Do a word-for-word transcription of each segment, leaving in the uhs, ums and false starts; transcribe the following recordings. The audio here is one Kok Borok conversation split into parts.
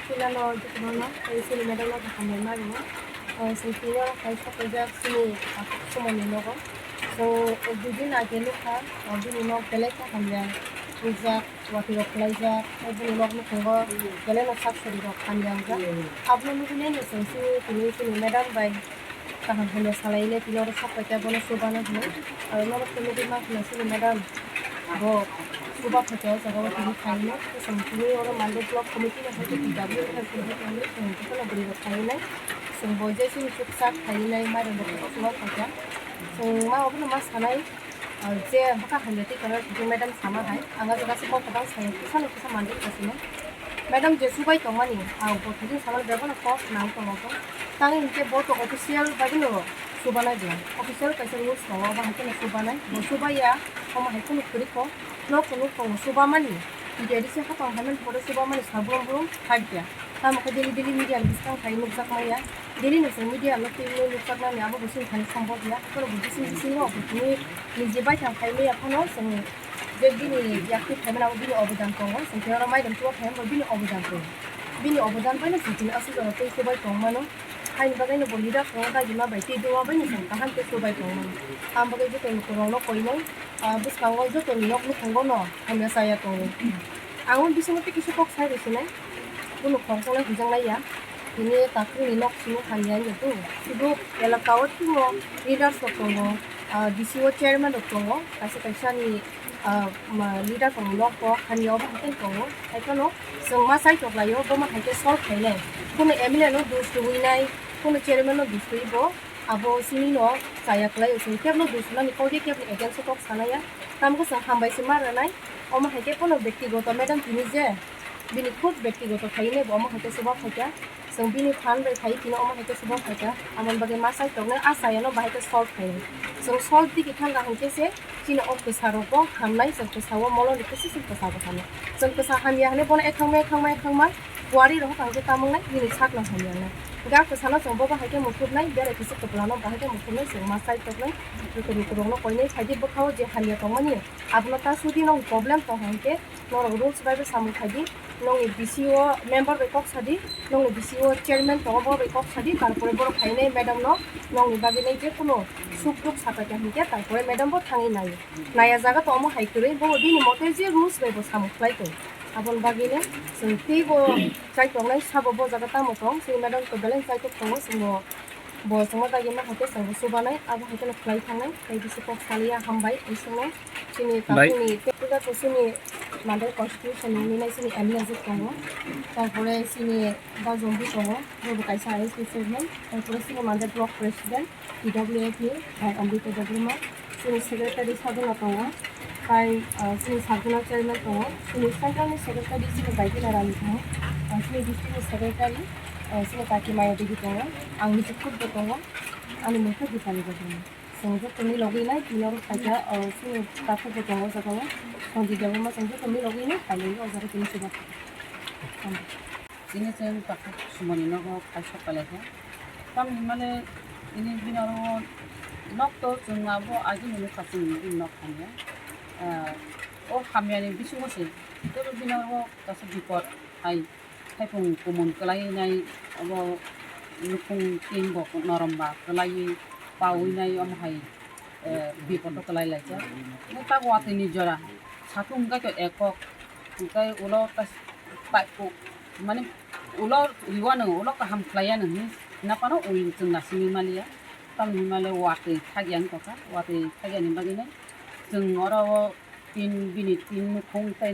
Chilano jotono no, tei chini madam no kaham bai ma rwo. O, chwng tini oro kaisa kaijak chini takhuk Sumonni nogo. So, ek dui din age nukha, o, bini nok belai khe hamya rijak, watwi rok khlaijak, tei bini nok nukhungo belai no sak sori rok hamya wngjak. Abono nugwi nai no chwng chini tini chini madam bai kaham hamya salai le tini oro sok paikha bono chubana hinwi. Aro norok khe nugwi mankha chini madam bo chuba phaikha o jaga o tini khainai. Chwng tini oro Mandai block committee ni hai khe P W ni hai khe chwng jotono bwrwi rok khainai. Chwng bo je chini chuksa khainai mairum rok no phaikha. Chwng ma obono ma sanai. Ah, je bwkha hamya tei kwrak tei madam sama hai, ang o jaga se kok kwbang sai, kisa no kisa manjak kasino. Madam je chubai tongmani, ang bo thaichung samani bebak no kok nang tongo bo. Tang hinkhe bo to official bai no chubanai bo. Official kaisa rules tongo, abo hai kheno chubanai. Bo chubaiya, omo hai kheno kwrwi kho. Nok to nuk tongo chubamani. Hinkhe adi se hatong hai mani pore chubamani sa brum brum thakya. Tamo khe daily daily media ni bwskang khai nukjak maya. Daily no chwng media no twi nukjaknani abo bo chini thani sombok ya. Haikhe bo bising bisingo bo tini niji baithang khai maya phano chwng je bini yakti phaimani abo bini obodan tongo. Chwng khe oro mairum chuba phaimani bo bini obodan tongo. Bini obodan bai no chwng tini aswk jora tei chubai tongmano. Haini bagwi no bo leader tongo dagima bai tei duma bai no chwng kaham khe chubai tongmano. Amo bagwi joto lukurokno koinai, ah, bwskango jotoni nok nukhungo no hamya chaya tongo. Ang o bisingo tei kisa kok sai rw sinai. Bono khoroknwi hwnjaknai ya. Tini takhukni nok simi hamya wngya tongo. Sudu elaka o timo leaders rok tongo, ah, D C O chairman rok tongo, kaisa kaisa ni, ah, ma, leader rokni nok bo hamya o bahai khe tongo. Haikheno chwng ma chai tok lai o, bomo hai khe solve khainai. Bono M L A no dos rwui nai, bono chairman no dos rwui bo abo simi no chaya kwlai o. Chwng kebno dos rwnani kok ya, kebni against o kok sanai ya. Tamo khe chwng hambai se ma rwnai. Omo hai khe bono bektigoto madam tini je bini khud bektigoto khainai bo omo hai khe chuba phaikha. Chwng bini phan bai khai tini omo hai khe chuba phaikha. Amoni bagwi ma chai toknai a chayano bahai khe solve khainai. Chwng solve digi thangkha hinkhe se chini o kwsa rokbo hamnai, chwng kwsa o moloni kisi chwng kwsa bo hamnai. Chwng kwsa hamya hinwi bono ekhangma ekhangma ekhangma kuari rok hokang khe tamo wngnai nini sakno hamya wngnai. Ga kwsano chwng bo bahai khe muthubnai, berai kisi kwplano bahai khe muthubnai, chwng ma chai toknai. Lukurokno koinai phaidi bwkha o je hamya tongmani abono ta sudi nong problem tong hinkhe norok rules bai bo samung khaidi, nongni D C O member bai kok sadi, nongni D C O chairman tongo bo bai kok sadi, tarpore borok phainai madam no nongni bagwi nai je kuno suk duk sapai kha hinkhe tarpore madam bo thangwi naio. Naya jaga to omo hai kwrwi, bo bini mote je rules bai bo samung khlai tong. Aboni bagwi no chwng tei bo chai tongnai sabo bo jaga tamo tong, chini madam to belai chai tok tongo, chwngno bo chwngno dagi ma hai khe chwngno chubanai, abo hai kheno khlai thangnai, tei bisi kok saliya hambai, isingno. Chini Bai. Takhukni tei puja to chini Mandai constitution ni minai chini M L A je tongo. Tarpore chini Bajombi tongo, bobo kaisa I S D chairman. Tarpore chini Mandai block president, T W F ni, bai Amrita Debbarma. Chini secretary Sadhana tongo. Tai, ah, chini Sadhana chairman tongo. Chini central ni secretary chini Baikila Rani tongo. Ah, chini district ni secretary, ah, chini Kaki Maya Devi tongo. Ang niji khud bo tongo. Ani mung khe Dipali Debbarma. Chwng joto milogwi nai tini oro phaikha, o, chini takhuk bo tongo o jaga o. Sanjay Debbarma chwng joto milogwi nai phainai o jaga tini chuba. Chini chwng takhuk Sumoni nogo khai sok pailaikha. Tamni hwnmale tini bini oro nok to chwng abo agini nukha chwng bini nok thangya. Ah, o hamyani bisingo se teibo bini oro kaisa bipot hai. Thaipung kumun kwlai nai, abo nukhung tin bo norom ba kwlaiwi pawi nai, omo hai, eh, bipodo kwlai laijak. Omo tak watwi ni jora, satung hwnkhe to ekok, hwnkhe ulo ta-, ta-, mane ulo riwano ulo kaham khlaiya nw hinwi naphano ul chwng naisingwi maliya. Tamni hwnmale watwi thakya wngtokha, watwi thakyani bagwino chwng oro o tin bini tin nukhung tei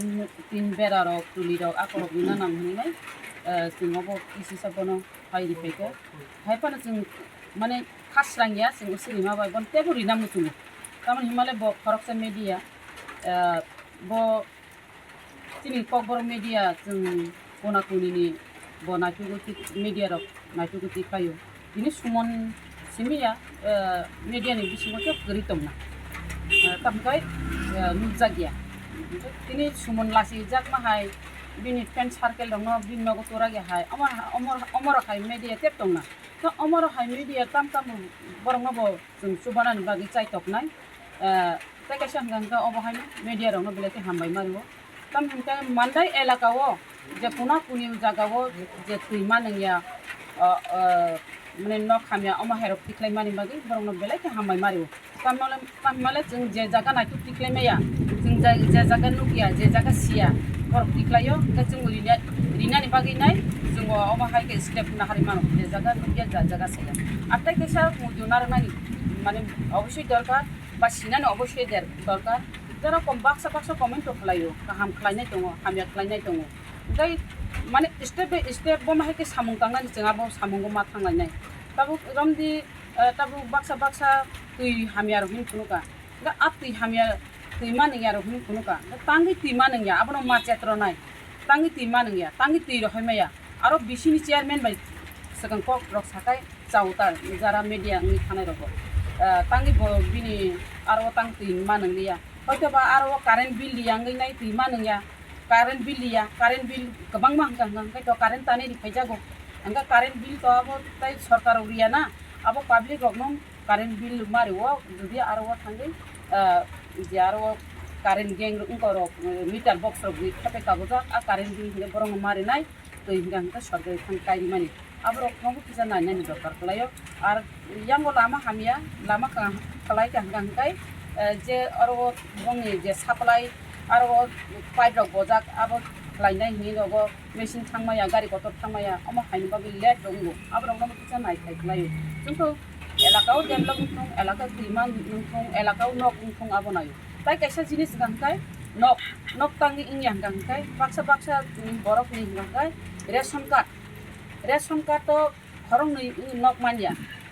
tin berarok tulirok akorokni nanang hwnwi nai, eh, chwng obo kisisa bono phai riphaikha. Hai phano chwng mane khasrangya chwng sirima bai bono teibo rina muchungo. Tamoni hwnmale bo khoroksa media, eh, bo chini Kokborok media chwng kona konini bo naitugwi twi media rok naitugwi twi phaio. Tini Sumon simi ya, eh, media ni bisingo khe kwrwi tongna. Eh, tamo khe, eh, nukjak ya. Tini Sumon lasi jakma hai bini friend circle rokno bini nogo tora ya hai. Omo, omo, omo rok hai media tep tongna. To omo rok hai media tam tam borok no bo chwng chubanani bagwi chai toknai. Eh, tei kaisa hwnkha hwnkha obo haino media rokno belai khe hambai ma rwo. Tamo hwnkhe Mandai elaka o je kuna kuni jaga o je twi manwngya, ah, ah, mane nok hamya omo hai rok tikhlai mani bagwi borok no belai khe hambai mari o. Tamo le, tamo le chwng je jaga naituk tikhlai maya, chwng je, je jaga nukya, je jaga siya, borok tikhlai o, hwnkhe chwng rina, rinani bagwi nai chwng o omo hai khe step nahari mano, je jaga nukya, je jaga siya. Atai kaisa muitu narwknani mane obosoi dorkar, ba sinani obosoi der-, dorkar. Jara kom baksa baksa comment to khlai o, kaham khlainai tongo, hamya khlainai tongo. Tei mane step by step bo ma hai khe samung tangnani chwng abo samungo ma thanglainai. Tabuk romdi, eh, tabuk baksa baksa twi hamya rok hin phunukha. Ga a twi hamya twi manwngya rok hin phunukha. Ga tangwi twi manwngya abono ma chetronai. Tangwi twi manwngya, tangwi twi rohoi maya. Aro bisini chairman bai swkang kok rok sakai chao ta jara media wngwi thanai rogo. Eh, tangwi bo bini aro tang twi manwngliya. Hoito ba aro current bill riya wngwi nai twi manwngya. Current bill ya, current bill kwbangma hwnka hwnka hwnkhe to current tani riphaijagw. Hwnka current bill to abo tai sorkar rok riya na, abo public rokno current bill ma rio, jodi aro o thangwi, ah, je aro o current gang wngkha rok, eh, meter box rok ri khepe kabujak, a current bill hwnkhe borokno ma rinai, twi hwnka hwnkhe sorkar thang kai rimani. Aborok no bo kisa nainani dorkar kwlaio. Ar yango lama hamya, lama kaham kwlai kaham kaham kai, eh, je aro o bongni je supply, aro o pipe rok bojak, abo khlainai hinwi nogo machine thangmaya, gari kotor thangmaya, omo haini bagwi late rok wngo. Aborok no bo kisa nai khai kwlaio. Chwngkhe elaka o develop wngthung, elaka twima wngthung, elaka o nok wngthung abo naio. Tai kaisa jinis hwnkha hwnkhe nok, nok tangwi wngya hwnkha hwnkhe baksa baksa borokni hwnkha hwnkhe ration card, ration card o khoroknwi nok manya,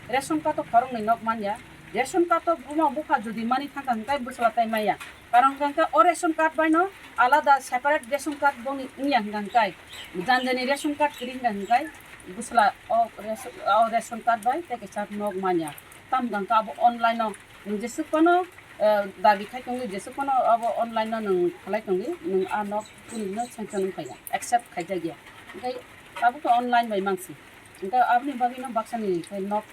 ration card o khoroknwi nok manya, ration card o buma bupha jodi mani thangkha hwnkhe bwsla tai maya, karon hwnkhe o ration card bai no alada separate ration card boni wngya hwnkha hwnkhe, janjani ration card kwrwi hwnkha hwnkhe bwsla o ration, o ration card bai tei kaisa nok manya, tamo hwnkhe abo online o nwng jesuk phano, eh, dabi khai tongwi, jesuk phano abo online no nwng khlai tongwi, nwng a nok kunui no sanction wngkha ya, accept khaijak ya. Hwnkhe tabuk to online bai mansi. Hwnkhe aboni bagwi no baksa ni khe nok,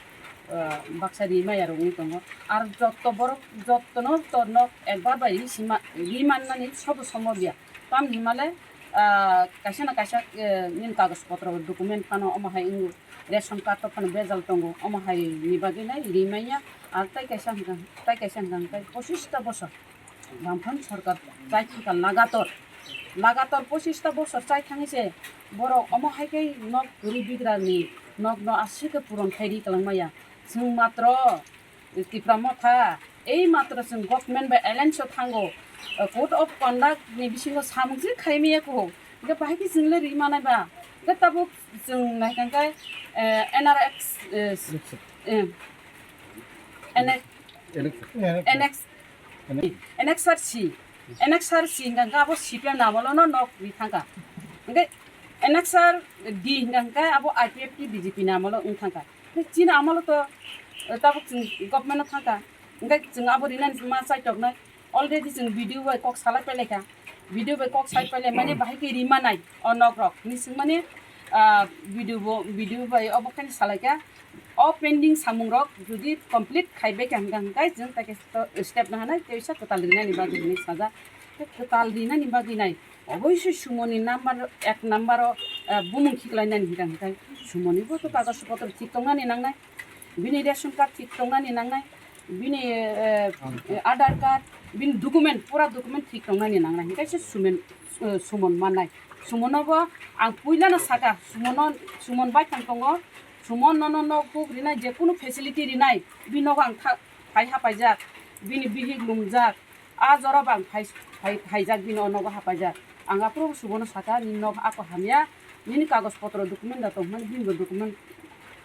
eh, baksa ri maya rok wngwi tongo. Ar jotto borok, jotto no to nok ekbar bai ri sima, ri mannani sobo sombob ya. Tamni hwnmale, ah, kaisa na kaisa, eh, nini kagoj potro document phano omo hai wngo. Ration card rok phano bejal tongo, omo hai ni bagwi nai ri manya. Ar tai kaisa hwnkha, tai kaisa hwnkha hwnkhe pochista bosor Bamphang sorkar chai thangkha lagator, lagator pochista bosor chai thangwi se borok omo hai khe nok kwrwi bigrani nok no aswk khe puron khai ri kwlangmaya. Chwng matro Tipra Motha, ei matro chwng government bai alliance o thango, code of conduct ni bisingo samung se khai maya kuhuk. Hwnkhe bahai khe chwng le ri manai ba? Hwnkhe tabuk chwng nai kha khe, eh, N R X, eh, eh, N X, N X, N X R C, N X R C hwnkha khe abo C P M ni amolo no nok ri thangkha. Hwnkhe N X R D hwnkha khe abo I P F T B J P ni amolo wng thangkha. Hwnkhe chini amolo to, eh, tabuk chwng government o thangkha. Hwnkhe chwng abo rinani ma chaitoknai. Already chwng B D O bai kok salai pailai kha. B D O bai kok sai pailai mani bahai khe ri manai o nok rok. Hwnwi swng mani, ah, B D O bo, B D O bai obo khe salai kha. O pending samung rok jodi complete khai bai kha hwnkha hwnkhe chwng tai khe step na hanai tei sa kwtal rinani bagwi hwnwi sajak. Tei kwtal rinani bagwi nai oboisoi sumoni number ek number o, eh, bumung khiklainani hwnkha hwnkhe sumoni bo to kagoj potro thik tongnani nangnai, bini ration card thik tongnani nangnai, bini, eh, Aadhaar card, bini document, pura document thik tongnani nangnai hwnkhe se sumen, eh, sumon mannai. Sumono bo ang puilano saka, sumono, sumon bai thang tongo, sumon nono nok buk rinai, je kunu facility rinai, bini nogo ang tha-, phai hapaijak, bini bihik lungjak, a jora bo ang phai, phai, phaijak bini o nogo hapaijak. Ang aphuru subono saka, nini nok ako hamya, nini kagoj potro document da tong hwnmani, bini bo document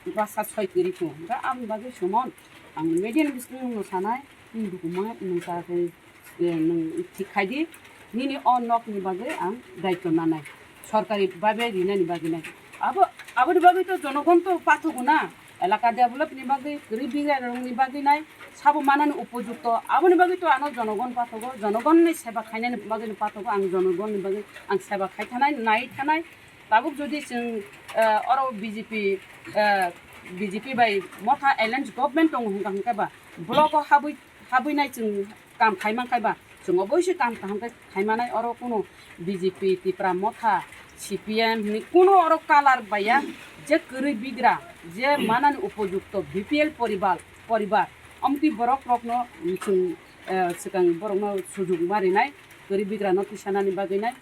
bwsa soi kwrwi tongo. Hwnkhe aboni bagwi sumon, ang media ni bising no sanai, nini document nwng ta khe, eh, nwng thik khai di, nini o nok ni bagwi ang daityo nanai, sorkari bhabe rinani bagwi nai. Abo, aboni bagwi to jonogon to pathogo na. Elaka develop ni bagwi, kwrwi bigra rokni bagwi nai, sabo manani upojukto. Aboni bagwi to ano jonogon pathogo, jonogon ni seba khainani bagwi no pathogo, ang jonogon ni bagwi ang seba khai thanai, nai thanai. Tabuk jodi chwng, eh, oro B J P, eh, B J P bai Motha alliance government tongo hwnkha hwnkhe ba, block o habwi, habwi nai chwng kam khai man khai ba, Chwng oboise kam kaham khe khaimanai, oro kuno B J P, Tipra Motha, C P M hinwi kuno oro color baiya, je kwrwi bigra, je manani upojukto B P L poribar, poribar, amtwi borok rokno chwng, eh, swkang borokno sujug ma rinai, kwrwi bigrano tisanani bagwi nai.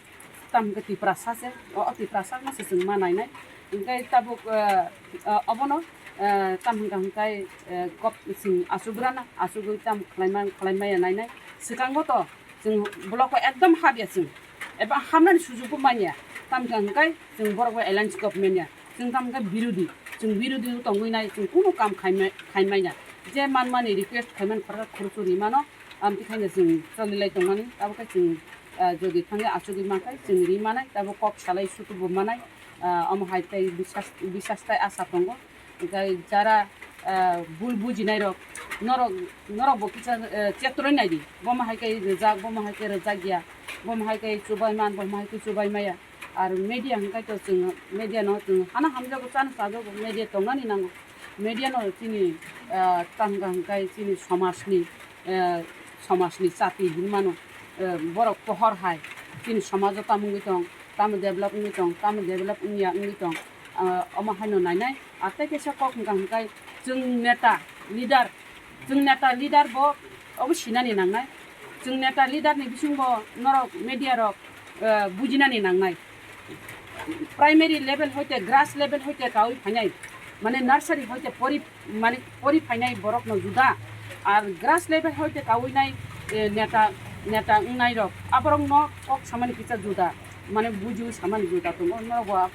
Tamo hwnkhe Tiprasa se, o, o Tiprasa no se chwng ma nainai. Hwnkhe tabuk, eh, eh, obono, eh, tamo hwnkha hwnkhe, eh, gov-, chwng asugurana, asugwi tamo khlaima, khlaimaya nainai. Swkango to chwng block o ekdom hapya chwng, eba hamnani sujukbo manya. Tamo hwnkha hwnkhe chwng borok bai alliance government ya, chwng tamo hwnkhe birodi, chwng birodi tongwi nai, chwng kunu kam khaimai-, khaimaya. Je manmani request khaimani khoroksa khoroksa rimano, amtwi khaino chwng cholilai tongmani, abo khe chwng, ah, jodi thangwi achugwi mankhai, chwng ri manai, abo kok salai sutubo manai, ah, omo hai tei bisas, bisas tei asa tongo. Hwnkhe jara, ah, bul bujinairok, norok, norokbo kisa, eh, chetroi naidi, bomo hai khe rijak, bomo hai khe rijak ya, bomo hai khe chubai man, bomo hai khe chubai maya. Ar media hwnkhe to chwng media no chwng hana hamjago, chana chajago, media tongnani nango. Media no chini, ah, tamo hwnkhe chini somajni, eh, somajni chati hinmano, eh, borok pohor hai chini somajo tamo wngwi tong, tamo develop wngwi tong, tamo develop wngya wngwi tong, ah, omo haino nainai. Ar tei kaisa kok hwnkha hwnkhe chwng neta, leader, chwng neta leader bo obo sinani nangnai. Chwng neta leader ni bisingo norok media rok, eh, bujinani nangnai. Primary level hoite, grass level hoite kaui phainai, mane nursery hoite pori, mane pori phainai borok no juda, ar grass level hoite kaui nai, eh, neta, neta wngnai rok, aborok no kok samani kisa juda, mane bujiui samani juda tongo. Norok bo,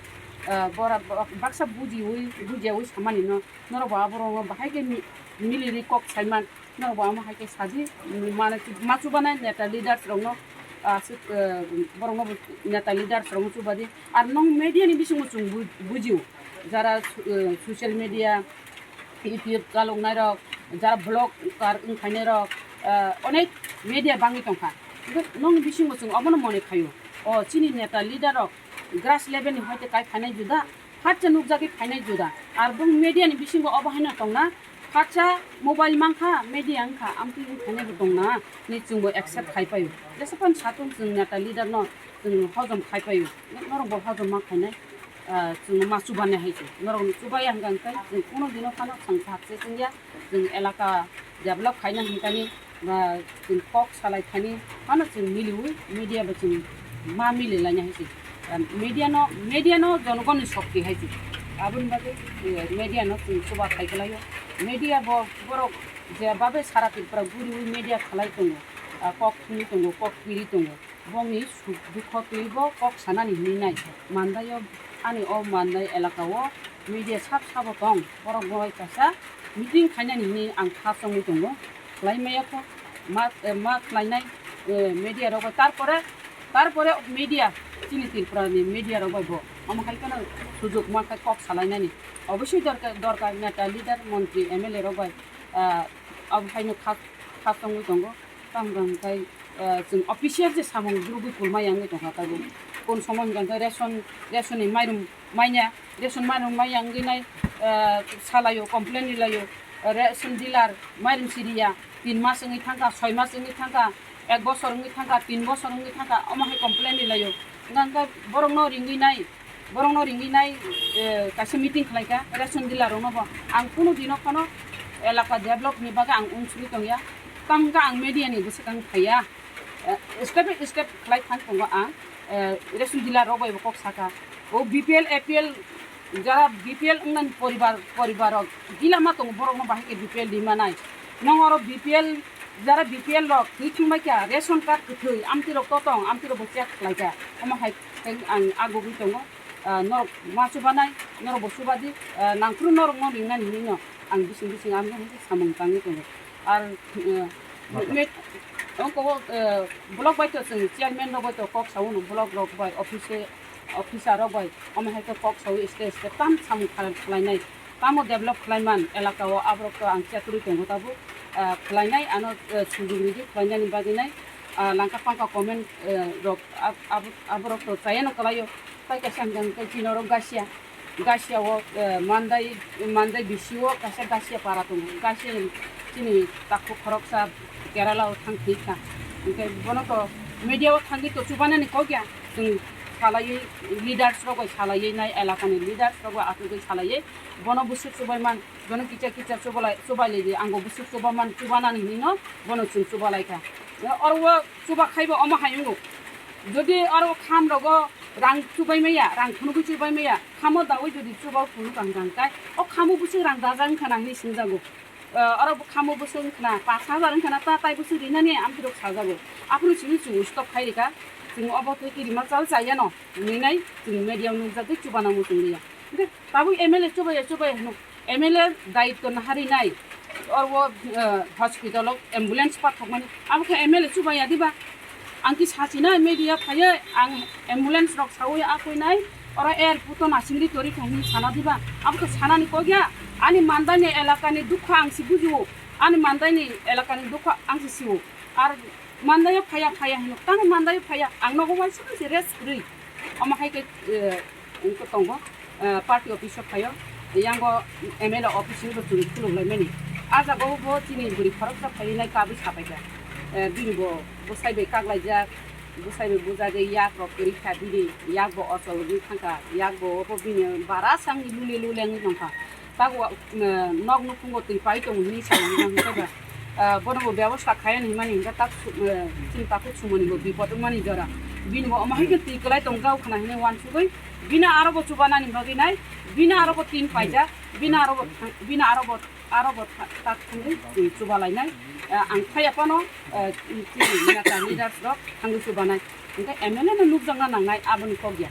eh, bora, baksa bujiui, bujiyaui samani no, norok bo aborok no bahai khe mi-, miliri kok saiman. Norok bo omo hai khe sadi, mane, ma chubanai neta leaders rokno, ah, borokno neta leaders rokno chubadi. Ar nwng media ni bisingo chwng bu-, bujio, jara, eh, social media, YouTube chaloknai rok, jara vlogger wngkhainai rok, ah, onek media bangwi tongkha. Hwnkhe nwng bisingo chwng obono mone khaio, o chini neta leader rok grass level ni hoite kai phainai juda, Phatsa nukjagwi phainai juda. Ar bong media ni bisingo obo haino tongna. Phatsa mobile mankha, media wngkha, amtwi wng phainai bo tongna. Ni chwngbo accept khai paio. Jesa pan satung chwng neta leader no chwng hojom khai paio. Norok bo hojom ma khainai. Ah, chwng ma chubani hai se. Norok ni chubaya hwnkha hwnkhe chwng kuno dino phano chwng sakse chwngya. Chwng elaka develop khaina hwnkani, ba, chwng kok salai thani, phano chwng miliui media bai chwng ma mili laina hai se. Media no, media no jonogoni shokti hai se. Aboni bagwi, eh, media no chwng chuba khai kwlaio. Media bo borok je babe sara Tripura guriui media khalai tongo, ah, kok thumwi tongo, kok piri tongo. Bongni suk dukho twibo kok sanani hinwi nai. Mandaio ani o Mandai elakao media sab sabo tong. Borok bai kaisa meeting khainani hinwi ang kha chongwi tongo. Khlai maya kho ma, ma khlainai, eh, media rok bai. Tarpore, tarpore media chini Tripura ni media rok bai bo. Omo hai kheno sujuk ma khai kok salainani. Obosoi dorkar, dorkar neta, leader, montri, M L A rok bai, ah, abo haino kha, kha chongwi tongo. Tamo hwnkhe, eh, chwng official se samung rwgwi kulma yang wngwi tongkha tabuk. Kon somo hwnkha khe ration, ration ni mairum manya, ration mairum manya wngwi nai, eh, salaio, complain rilaio, ration dealer mairum siriya, tin mas wngwi thangkha, soi mas wngwi thangkha, ek bosor wngwi thangkha, tin bosor wngwi thangkha, omo hai complain rilaio. Hwnkha khe borokno ringwi nai, borokno ringwi nai, eh, kaisa meeting khlaikha, ration dealer rokno bo. Ang kunu dino phano elaka develop ni bagwi ang unsuri tongya. Tamo hwnkha ang media ni bwswkang phaiya. Eh, step by step khlai thang tongo ang. Eh, ration dealer rok bai bo kok saka. O B P L, A P L, jara B P L wngnani poribar, poribar rok gila ma tongo, borokno bahai khe B P L di manai. Nong oro B P L, jara B P L rok twi thwngbai kha, ration card kwthwi, amtwi rok to tong, amtwi rok bo check khlai kha. Omo hai khe ang agugwi tongo. Ah, norok ma chubanai, norok bo chubadi, ah, nangphuru norokno ringnani hinwi no ang bising bising ang samung tangwi tongo. Ar, eh, me-, ongko, eh, block bai to chwng chairman rok bai to kok sao no, block rok bai, office, officer rok bai, omo hai khe kok sao step step tam samung khlai-, khlainai. Tamo develop khlaiman elaka o aborok to ang chetrwi tongo tabuk, ah, khlainai ano, eh, sujug ridi khlainani bagwi nai, ah, langka pangka comment, eh, rok ab-, ab-, aborok to chayano kwlaio. Tai kaisa hwnkha hwnkhe chini oro Gasia, Gasia o, eh, Mandai, Mandai bisi o kaisa Gasia para tongo. Gasia chini takhuk khoroksa Kerala o thang thwi kha. Hwnkhe bono to media o thangwi to chubanani kok ya, chwng salaiwi leaders rok bai salaiwi nai, elakani leaders rok bai achugwi salaiwi bono bwswk chubai man, bono kicha kicha chubalai, chubailai di, ang bo bwswk chuba man, chubanani hinwi no bono chwng chubalaikha. Oro o chuba khaibo omo hai wngo, jodi oro kham rogo rang chubai maya, rang phunugwi chubai maya, khamo dawi jodi chuba phunuk ang kang kai, o khamo bwswk rang dajak wngkha na hinwi swngjago. Oro bo khamo bwswk wngkhna, pash hajar wngkhna, ta tai bwswk rinani amtwirok sajago. Aphuru chini chwng stop khai rikha, chwng obo tei kiri ma chal chayano, hinwi nai chwng media o nukjagwi chubanamo chwng liya. Hwnkhe tabuk M L A chubaya chubaya hwno, M L A daitwno harinai, oro hospital o ambulance pathokmani, abo khe M L A chubaya diba? Ang ki sachina media phaiwi ang ambulance rok sawi akwinai, oro airport o nasingri tori kha hinwi sana diba? Abo khe sanani kok ya. Ani Mandaini elakani dukha ang si bujio, ani Mandaini elakani dukha ang si sio. Ar Mandaio phaya phaya hino, tamo Mandaio phaya, ang nogo waisa se rest kwrwi. Omo hai khe, eh, wngkhe tongo, eh, party office o phaio, yango M L A office ni bo chwng khuluk laimani. A jaga o bo chini bwrwi khoroksa phaiwi nai kabwi sapaikha. Eh, bini bo bwsai bai kaklaijak, bwsai bai bujagwi yak rok kwrwi kha, bini yak bo ochol wngwi thangkha, yak bo obo bini bara sangni lule lule wngwi tongkha. Tago, eh, nok nukhungo twi pai tongo hinwi sa wngkha, hwnkhe ba, eh, bono bo bebosta khaiya hinmani hwnkhe tak su-, eh, chini takhuk sumoni bo bipot wngmani jora. Bini bo omo hai khe twi kwlai tongjak khna hinwi uansugwi bini aro bo chubanani bagwi nai, bini aro bo tin paijak, bini aro bo thang-, bini aro bo, aro bo tha-, tak thangwi chwng chubalainai. Eh, ang phaiya phano, eh, chini neta leaders rok thangwi chubanai. Hwnkhe M L A no nukjakna nangnai aboni kok ya,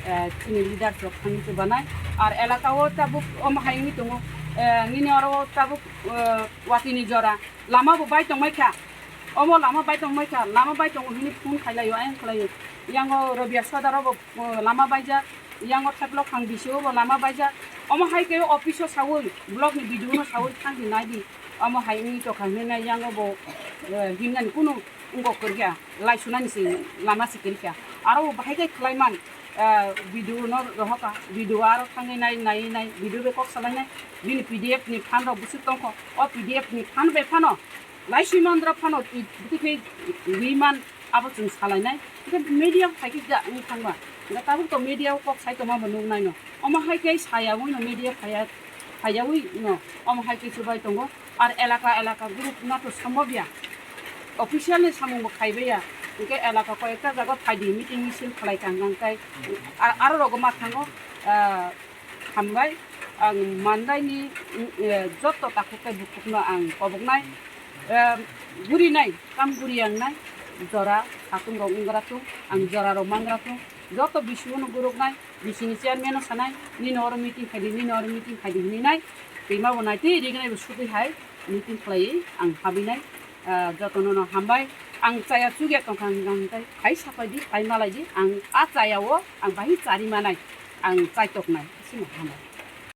eh, chini leaders rok thangwi chubanai. Ar elaka o tabuk omo hai wngwi tongo, eh, nini oro tabuk, eh, watini jora lama bo bai tongmai kha, omo lama bai tongmai kha, lama bai tongo hinwi phone khailaio, ayang khwlaio. Yango Robia Sodar o bo, eh, lama baijak, yango Theplok Khang B C O bo lama baijak. Omo hai khe office o sawi, block ni B D O no sawi thangwi naidi. Omo hai wngwi tongkha hinwi nai yango bo, eh, himnani kunu wngkok kwrwikha, lai sunani se lama se kwrwikha. Aro bo bahai khe khlaiman, eh, B D O no rohorkha, B D O aro thangwi nai, naiwi nai, B D O bai kok salainai, bini P D F ni fund rok bwswk tongkho, o P D F ni fund bai phano lai swi mandra phano twi, twi khe wi man, abo chwng salainai. Hwnkhe media phai khe da wng thangma, hwnkhe tabuk to media o kok sai tongma bo nuknai no, omo hai khe sayawi no media phaiya, phaiyawi no, omo hai khe chubai tongo. Ar elaka elaka group no to sambobya. Official ni samung bo khaibaya. Hwnkhe elaka koi ekta jaga phaidi meeting misil khlai kang kang kai. A-, aro rogo ma thango, ah, hambai. Ang Mandai ni, eh, joto takhuk tei bukhuk no ang koboknai. Eh, gurinai, kam guriyangnai. Jora satung rok wnggra thung, ang jora rok mangra thung. Joto bisi no guruknai. Bisini chairman no sanai, nini oro meeting khaidi, nini oro meeting khaidi hinwi nai. Twima bo nai twi, rignai bo sutwi hai meeting khlaiwi ang habwi nai. Ah, jotono no hambai. Ang chaya chugya tongkha hwnkha hwnkhe, hai sapai di, hai malai di, ang a chaya o ang bahai chari manai, ang chaitok nai. Bisino hambai.